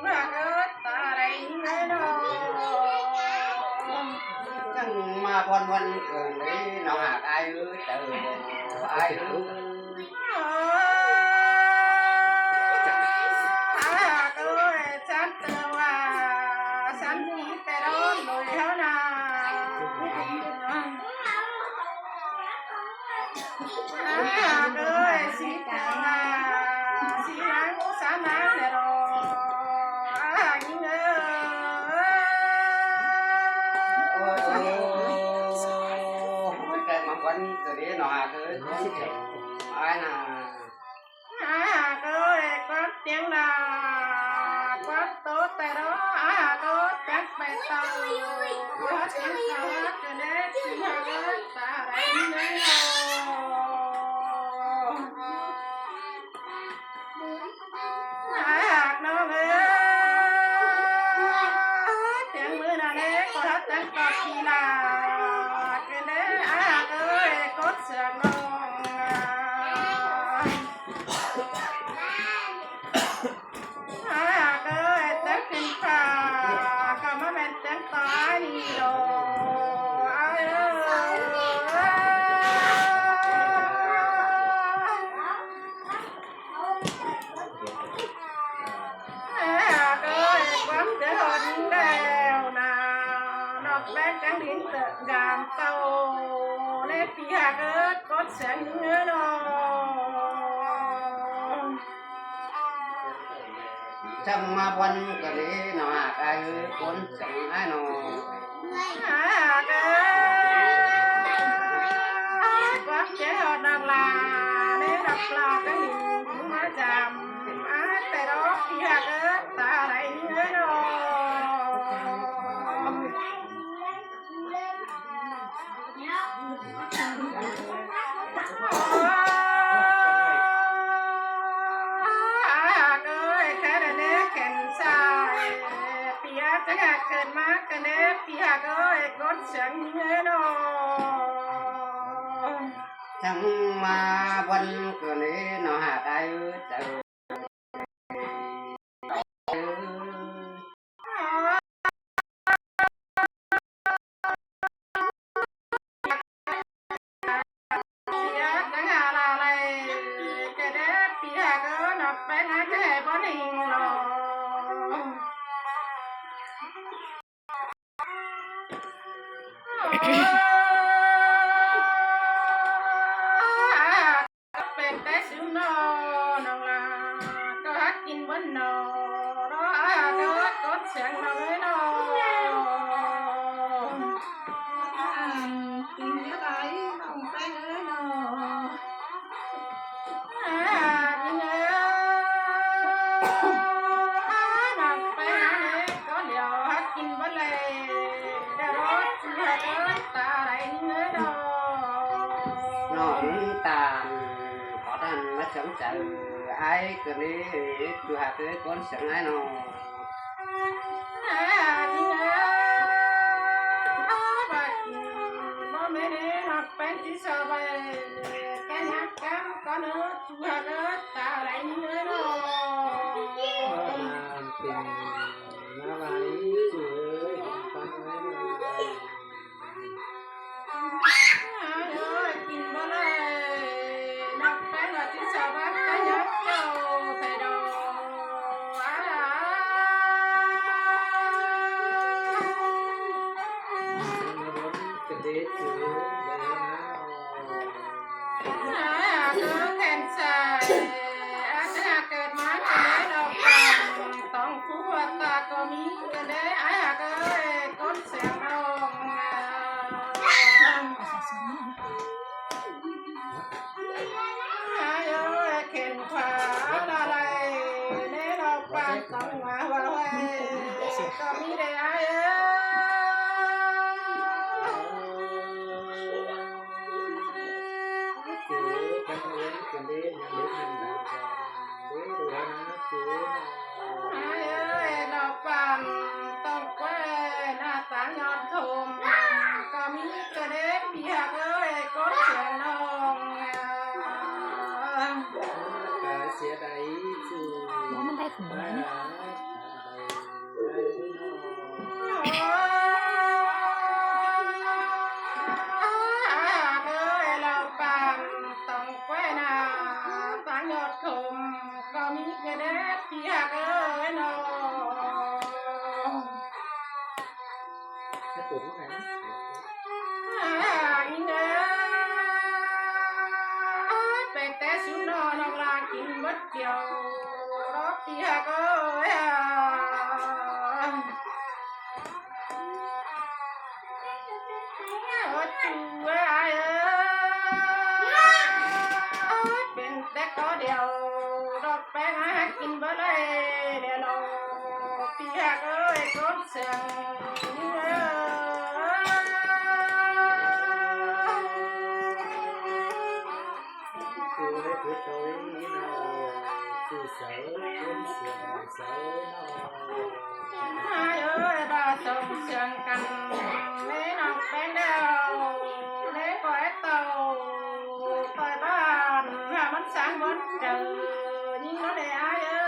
ຫາກເອີຍ ຕາໄດເອີຍເນາະ ຈັ່ງມາບ່ອນວັນເກີດເລີຍ ນ້ອງຫາກອ້າຍເອີຍ ເຈົ້າອ້າຍເອີຍ ອ້າຍຫາກເອີຍ ສັນເຕີວ່າ ສັນດີແຕ່ດອນໂດຍເຮົານາ ອ້າຍຫາກເອີຍ ຊິເກີດມາ ຊິຫາງສາມາແລ້ວດອກ ອ້າຍຍິງເອີຍ ໂອ້ຍ ໂອ້ຍ ໂອ້ຍ ແຕ່ມາວັນເກີດເດ້ເນາະ ອ້າຍເອີຍ ອ້າຍນາ ອ້າຍຫາກເອີຍ ຄວາມຈິງລະ ຄວາມໂຕແຕ່ດອກ ອ້າຍຫາກເອີຍ ຈັກໄປຕໍ່ ຄວາມຈິງລະ ເກີດເດ້ ຊິຫາກເອີຍ ຕາໄດເນາະ ອ້າຍຫາກນ້ອງເອີຍ ແຕ່ງມື້ນະເດ້ ກໍຮັກກັນກອດທີ່ລາ ເກີດເດ້ ອ້າຍຫາກເອີຍ ກົດເຊື່ອງນ້ອງ ຫາກເອີຍ ແຕ່ງຂຶ້ນຟ້າ ກໍບໍ່ແມ່ນແຕ່ງຕາຍນີ້ດອກ ອ້າຍເອີຍ ຫາກເອີຍ ຄວາມເດືອດຮ້ອນແລ້ວນາ ນອກແປງຈັງດິນເຕີງການເຕົ້າ ແລະ ພີ່ຫາກເອີຍ ກົດເຊື່ອງເອີຍນ້ອງ ຈັ່ງມາບ່ອນກັນເດ້ນ້ອງຫາກອ້າຍເອີຍ ຄົນຈັງອ້າຍນ້ອງ ຫາກເອີຍ ຄວາມເຈັບຮອດນອກລາ ແມ່ນອກລາກໍມີຜູ້ມາຈຳ ອ້າຍແຕ່ດອກ ພີ່ຫາກເອີຍ ຕາໄດເອີຍນ້ອງ ອ້າຍຫາກເອີຍ ແຄ່ໃດແນ່ແຂນຊ້າຍ ປີອາດຈະຫາກເກີດມາກັນເດ້ ພີ່ຫາກເອີຍ ກົດສຽງເອີຍນ້ອງ ຈັ່ງມາວັນເກີດເດ້ນ້ອງຫາກອ້າຍເອີຍ ເຈົ້າ ເປັນແຕ່ຊິວໜໍ ນ້ອງຫຼ້າ ກໍຫາກິນເບິ່ງໜໍ ລໍອາໂດດກົດສຽງໜໍເອີຍໜໍ ກິນແນວໃດນ້ອງແປ້ງເອີຍໜໍ ອາກິນເອີຍ ໜອງແປ້ງເອີຍ ກໍຫຼຽວຫາກິນເບິ່ງແລ ດຽວລໍຊິຫາເອີຍ ຕາໄດນີ້ເອີຍໜໍ ນ້ອງຕານ ຂໍທ່ານມາສົນໃຈ ອ້າຍກໍນີ້ ຢູ່ຫາເອີຍ ຄົນສຽງອ້າຍໜໍ ອາກິນເອີຍ ບໍ່ແມ່ນເດ້ ນ້ອງແປ້ງຊິຊອບໄວ້ ແກຍັກກັນກ່ອນເອີຍ ຢູ່ຫາເອີຍ ຕາໄດນີ້ເອີຍໜໍ ເປັນມາໄວ ເອີຍ ຟັງໄວ້ໜໍ ກິນບໍ່ໄດ້ ນັກໄປວ່າຊິສະຫວັດກະຍັບເຈົ້າໄປດອກ ກະເດັດຢູ່ເດີນະ ຫາກເກີດແຂນຊ້າຍ ອາດຈະຫາກເກີດມາກະເລີຍດອກ ຕ້ອງຜູ້ຫົວຕາກໍມີກະເລີຍ ອ້າຍຫາກເອີຍ ກົດສຽງນ້ອງ ຫາກເອີຍ ເຂັນຂວາລະໄລ ໃນດອກບານຕ້ອງມາວ່າໄວ ກໍມີເດ້ ອ້າຍເອີຍ. ອ້າຍເອີຍ ດອກບານຕ້ອງແກວ່ໜ້າຕາຍອດໂທມ ກໍມີກະເດັດ ພີ່ຫາກເອີຍ ກົດສຽງນ້ອງ ກະເສຍດາຍ ບໍ່ມັນໄດ້ຂອງມັນ. ອີ່ແມ່ເອີຍ ແປກແຕ່ຊຸມນ້ອງ ນ້ອງລາກິນເບິດດຽວດອກ ພີ່ຮັກເອີຍ. ໂອ້ ຈູເອີຍ ອ້າຍເອີຍ ເປັນແຕ່ກໍດຽວດອກ ແປ້ງຫາກິນບໍ່ໄດ້ແລ້ວ ພີ່ຮັກເອີຍ ຄົນເຊື່ອງເອີຍ. ອ້າຍເອີຍ ບໍ່ສົ່ງເສຍງກັນ ແມ່ນ້ອງແປ້ງແລ້ວ ແມ່ກໍແອດເຕົ້າ ຕ່ອຍບ້ານ ຫາມັນສ້າງບ່ອນເຈີ ຍິງເນາະແດ່ອ້າຍເອີຍ.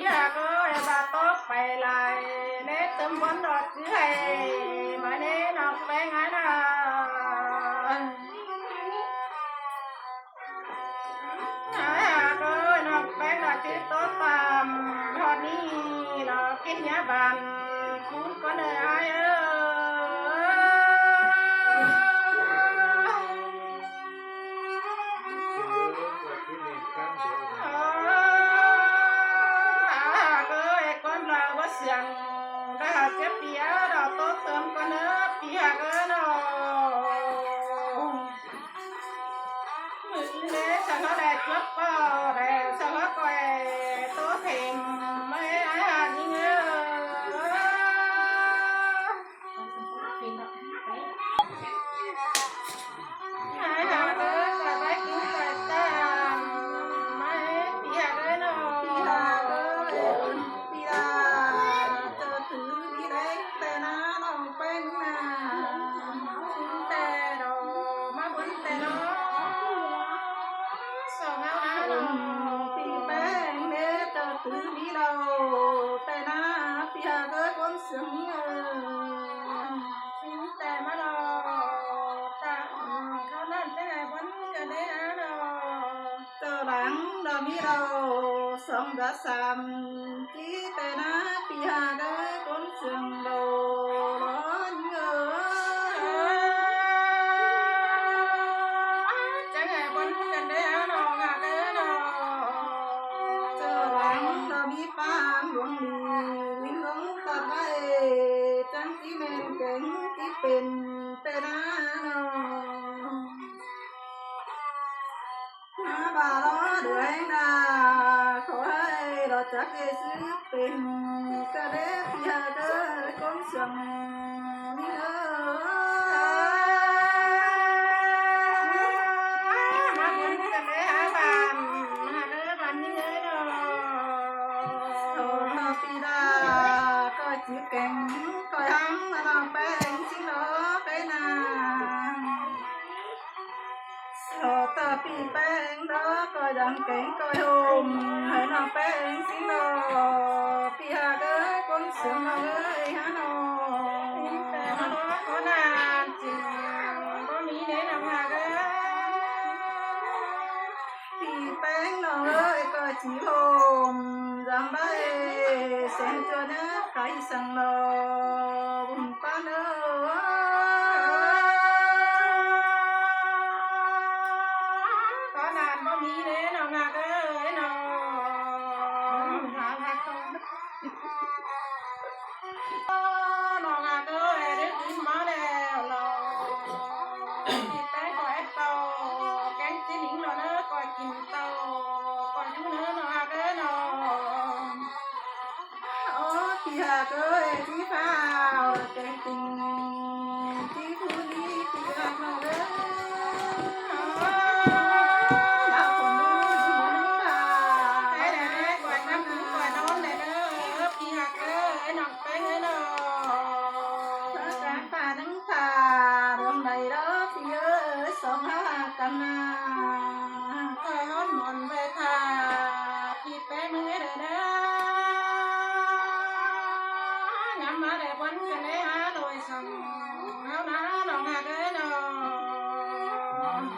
ຢາກເອີຍວ່າຕໍ່ໄປຫຼາຍ ແລະເຕີມບົນດອກເອື້ອຍ ມາແນ່ນ້ອງແປ້ງອ້າຍນາ. ຫາເອີຍ ນ້ອງແປ້ງລະຕິດຕໍ່ຕາມ ຮອດນີ້ລະກິນຢາບ້ານ ຄູນກ່ອນເດີອ້າຍເອີຍ. ເອີຍ ຄວາມລາວບໍ່ເຊື່ອງ ລະເຈັບປີເອີຍ ລະໂຕເຕີມກ່ອນເດີ ປີຫາກເອີຍເນາະ. ມື້ອື່ນເດ້ ສາວເຮົາແລະຈວບກໍແລະ ສາວເຮົາກໍແລະໂຕເຕັມ ມາເຮັດອາຫານຍິງເອີຍ. ອາຫານເອີຍ ສະບາຍກິນໄປຕາມ ມາເຮັດປີຫາກເອີຍເນາະ ປີຫາກເອີຍ. ປີລາ ເຈົ້າຖືບີແດງແຕ່ນານ້ອງແປ້ງນາ ເອົາບຸນແຕ່ດອກ ມາບຸນແຕ່ນ້ອງ ສອງເຮົານານ້ອງ ປີແປ້ງເດ້ ເຈົ້າຖືບີເຫຼົ້າແຕ່ນາ ປີຫາກເອີຍ ຄົນເຊື່ອງເອີຍ. ຊິແຕ່ມາດອກ ຕາເຂົ້ານັ້ນແຕ່ບົນກະໄດ້ອາດອກ ເຈົ້າຫຼັງດອກມີເຫຼົ້າສອງດາສາມ ຈີແຕ່ນາ ປີຫາກເອີຍ ຄົນເຊື່ອງເບົາຫຼອນເອີຍ. ຈັ່ງໃຫ້ບົນກັນໄດ້ອາດອກ ຫາກເອີຍເນາະ ເຈົ້າຫຼັງດອກມີປານດວງດີ ວິນລົງຕັດໄວ້ ຈັ່ງຊິແມ່ນແກງຊິເປັນແຕ່ນາເນາະ. ມາບາລອເດືອຍໜ້າ ຂໍໃຫ້ລອຈັກເອຊືເປັນ ກະເດເປີຍເດີ ຄົນສຽງມີເອີຍ. ມາບຸນກັນເດີຫາບ້ານ ມາເດີບ້ານມີເອີຍເນາະ. ໂອ ເຮົາປີດາ ກໍຈິແກງ ກໍຫາງ ນ້ອງແປ້ງຊິລອໄປນາ. ຂໍຕໍ່ປີແປ້ງເດີ ກໍຍັງແກງກໍຫົມ ໃຫ້ນ້ອງແປ້ງຊິເນາະ ປີຫາກເອີຍ ຄົນສຽງເອີຍຫານ້ອງ ແຕ່ມາເນາະ ຂໍນານຈິງ ບໍ່ມີເດ້ນ້ອງຫາກເອີຍ. ປີແປ້ງນ້ອງເອີຍ ກໍຈິຫົມ ຈຳໄວ້ ແສນຈົວເນີ ໃຄສັງເນາະ ບຸນປານເອີຍ. ກໍນານບໍ່ມີເດ້ນ້ອງຫາກເອີຍເນາະ ຫາກເອີຍ. ນ້ອງຫາກເອີຍ ໄດ້ກິນມາແລ້ວເນາະ ກິນແປ້ງກໍແອດເຕົ້າ ແກງຈີໜິງເນາະ ກໍກິນເຕົ້າ ກໍຢູ່ເນີ ນ້ອງຫາກເອີຍເນາະ. ໂອ້ ພີ່ຮັກເອີຍ ທີ່ພາວແກງກິນ ທີ່ຜູ້ນີ້ທີ່ຮັກນ້ອງເອີຍ ດາວຄົນນີ້ ໄດ້ແລ້ວ ກ່ອຍນຳກິນກ່ອຍນອນແລ້ວເດີ ພີ່ຮັກເອີຍ ນ້ອງແປ້ງເອີຍເນາະ. ເອີ ການປ່າໜຶ່ງ ຖ້າດວງໃດເດີ ພີ່ເອີຍ ສອງເຮົາຮັກກັນນາ ເອີ ໝອນໄວ້ຖ້າ ພີ່ແປ້ງເອີຍເດີ ຍາມມາໄດ້ວັນກັນໄດ້ຫາໂດຍສອງເຮົານາ ນ້ອງຮັກເອີຍເນາະ.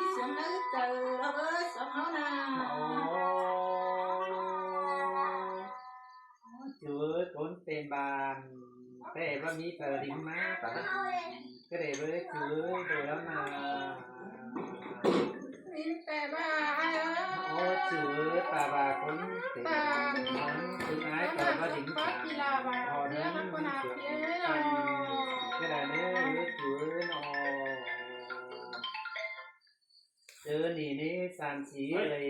ທີ່ສວມໃນໃຈລາວເອີຍ ສວມເຮົານາ. ໂອ້ ຈູເອີຍ ຄົນເຕັມບ້ານ ແຕ່ວ່າມີປາລິງມາ ປາລິງ ກະໄດ້ເວີຍຈູເອີຍ ໂດຍແລ້ວນາ. ມີແຕ່ວ່າ ໂອ້ ຈູເອີຍ ປາວ່າຄົນເຕັມບ້ານ ຄືອ້າຍກໍບໍ່ດິງຕາ ພໍເດີນເມືອງກະໄດ້ເດີ ຈູເອີຍເນາະ. ເຈີນີ້ນີ້ສາມສີ່ເອີຍ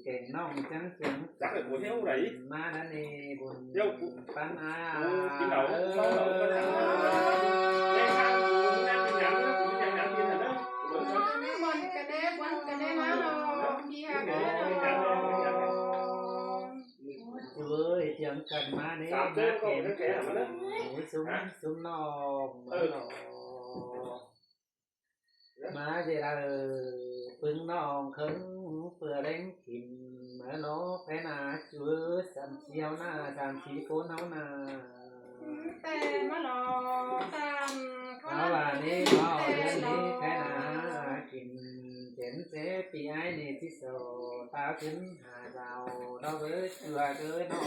ແກງນ້ອງຈັງເຈີກັນ ມານັ້ນນີ້ບຸນປັນອາ ເອີຍ ເອີຍ ເຈີກັນມານີ້ ມາແກງ ໂອ້ຍ ຊຸມ ຊຸມນ້ອງ ເອີ ມາເດີລະເອີຍ ປຶງນ້ອງເຄິ່ງເພື່ອແລງກິນ ມາເນາະແພນາ ຈູເອີຍ ສາມສີ່ເຮົານາ ສາມສີ່ຄົນເຮົານາ. ແຕ່ມາຫຼໍ່ກັນ ເຮົາວ່ານີ້ເວົ້າເລື່ອງນີ້ແພນາ ກິນເປັນເສປີອ້າຍນີ້ຊິໂສຕາຂຶ້ນຫາເຈົ້າ ເຈົ້າເອີຍ ເຈື່ອເດີເນາະ.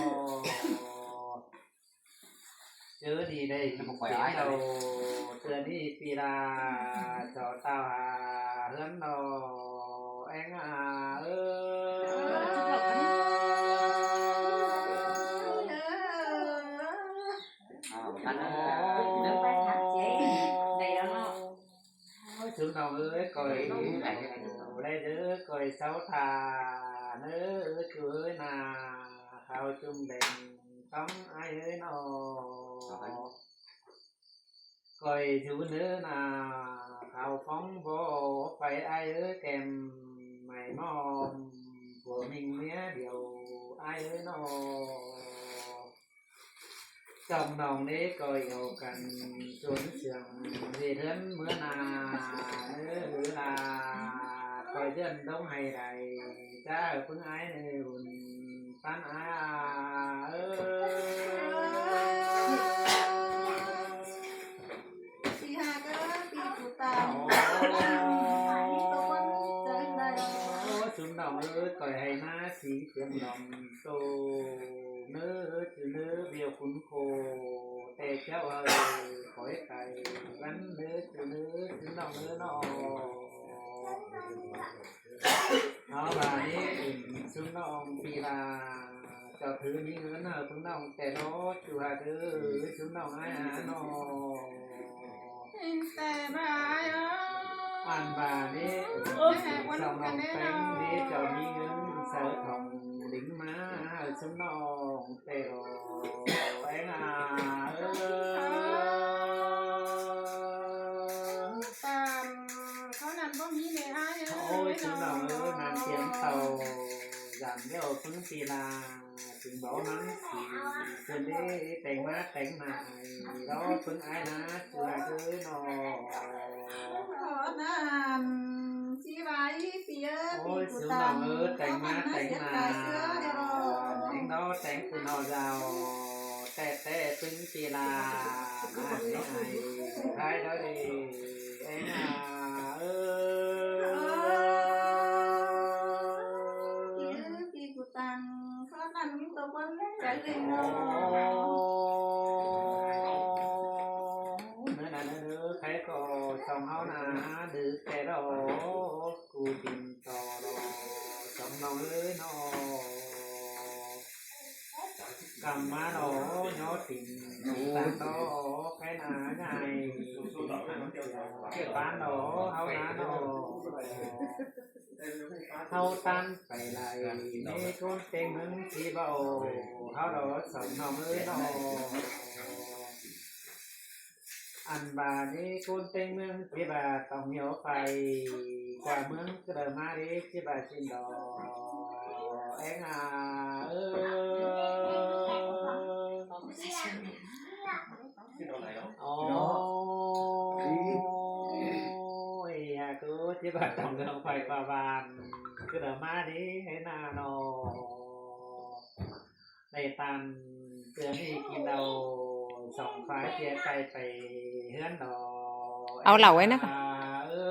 ເຈີນີ້ໄດ້ກິນເປັນເອົາ ເທື່ອນີ້ປີລາ ເຈົ້າເຕົ້າຫາເຮືອນເນາະ ແອງອາເອີຍ. ອ້າວ ທ່ານເອີຍ. ເອີຍ ກ້ອຍ ໄດ້ເດີ ກ້ອຍເຊົາທ່າເນີ ເອີຍ ຈູເອີຍນາ ຂາວຈຸ່ມແດງຕ້ອງ ອ້າຍເອີຍນໍ ກ້ອຍຈູເນີນາ ຂາວຟອງບໍ່ໄປ ອ້າຍເອີຍ ແກ້ມໄໝ້ມອມ ຜົວມິ່ງເມຍດຽວ ອ້າຍເອີຍນໍ. ສອງນ້ອງເດ້ກໍເອົາກັນ ຊວນເຊື່ອງເຮັດເຮືອນເມືອນາ ເອີ ຫຼືລາ ຂ້ອຍເດືອນດົງໃຫ້ໄດ້ ຈ້າເພິ່ງອ້າຍເນີ ບຸນປັນອາ ເອີ ສີ່ຫ້າເດີ ປີກູຕາ ໂອ້ ມີຕົວຄົນໃຈໄດ້ ໂອ້ ຊຸມນ້ອງເອີຍ ຂ້ອຍໃຫ້ນາສີເຄື່ອງດອມໂຕ ເນີ ຈື່ເນີ ວຽວຄຸນໂຄ ແຕ່ເຈົ້າເອີຍ ຂ້ອຍໄປວັນເນີ ຈື່ເນີ ຄືນ້ອງເອີຍນໍ. ເອົາບາດນີ້ ຊຸມນ້ອງປີລາ ເຈົ້າຖືມີເງິນເອົາເພິ່ງນ້ອງແຕ່ລອ ຈູຫາເດີ ຊຸມນ້ອງອ້າຍຫານ້ອງ ແຕ່ບາຍ ອັນບາດນີ້ ສອງນ້ອງແຕງນີ້ ເຈົ້າມີເງິນໃສ່ຂອງລິງມາໃຫ້ຊຸມນ້ອງແຕ່ລອ ແອງອາເອີຍ ຕາມເທົ່ານັ້ນບໍ່ມີແມ່ອ້າຍເອີຍ ໂອ້ຍ ຊຸມນ້ອງເອີຍ ນາງຕຽມເຕົ້າ ຢາມແລ້ວເພິ່ງປີລາ ຈຶ່ງເວົ້ານຳສີ ເພິ່ນເດ້ແຕ່ງມາແຕ່ງມາ ລໍເພິ່ງອ້າຍນາ ເຊື່ອເດີນ້ອງ ຂໍນານ ຊິໄວ້ປີເອີຍ ໂອ້ຍ ປີກູຕາ ຊຸມນ້ອງເອີຍ ແຕ່ງມາແຕ່ງມາ ແຕ່ງນໍ ແຕ່ງຄືນໍເຈົ້າ ແຕ່ແຕ່ເພິ່ງປີລາ ອ້າຍໃຫ້ ໃຫ້ໄດ້ເດ້ ແອງອາເອີຍ ເອີ ປີເອີຍ ປີກູຕັງ ເທົ່ານັ້ນມີຕົວຄົນໃຈເລີຍເນາະ ໂອ້ ເນີນະເນີ ໃຜກໍຊ່ອງເຮົານະ ດືແຕ່ດອກ ກູກິນຕໍ່ດອກ ສອງນ້ອງເອີຍເນາະ. ກຳມາດອກ ຍໍຕິນ ໂອ້ ຕາດອກ ໃຄໜາໃຫຍ່ ປານດອກ ເຮົານາດອກ ເຮົາຕັນໄປໄລ່ ມີຄົນເຕັງເມືອງຊິເວົ້າ ເຮົາດອກ ສອງນ້ອງເອີຍເນາະ. ອັນບາດນີ້ຄົນເຕັງເມືອງຊິບາຕ້ອງຍ່ອໄປ ກວ່າເມືອງກະເດີມາເດຊິບາຊິນດອ ແອງອາເອີຍ ອໍ ໂອ້ຍ ຫາກູຊິບາຕ້ອງຍ່ອໄປກວ່າບ້ານກະເດີມາເດໃຫ້ນານອ. ໄດ້ຕາມເທື່ອນີ້ກິນເຫຼົ້າ ສອງຝ່າຍເຈຍໄປໄປເຮືອນດອກ ເອົາເຫຼົ້າໄວ້ນະ ເອີ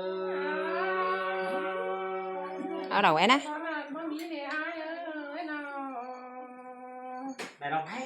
ເອົາເຫຼົ້າໄວ້ນະ ບໍ່ມີແມ່ອ້າຍເອີຍເນາະ ໄດ້ດອກໄມ້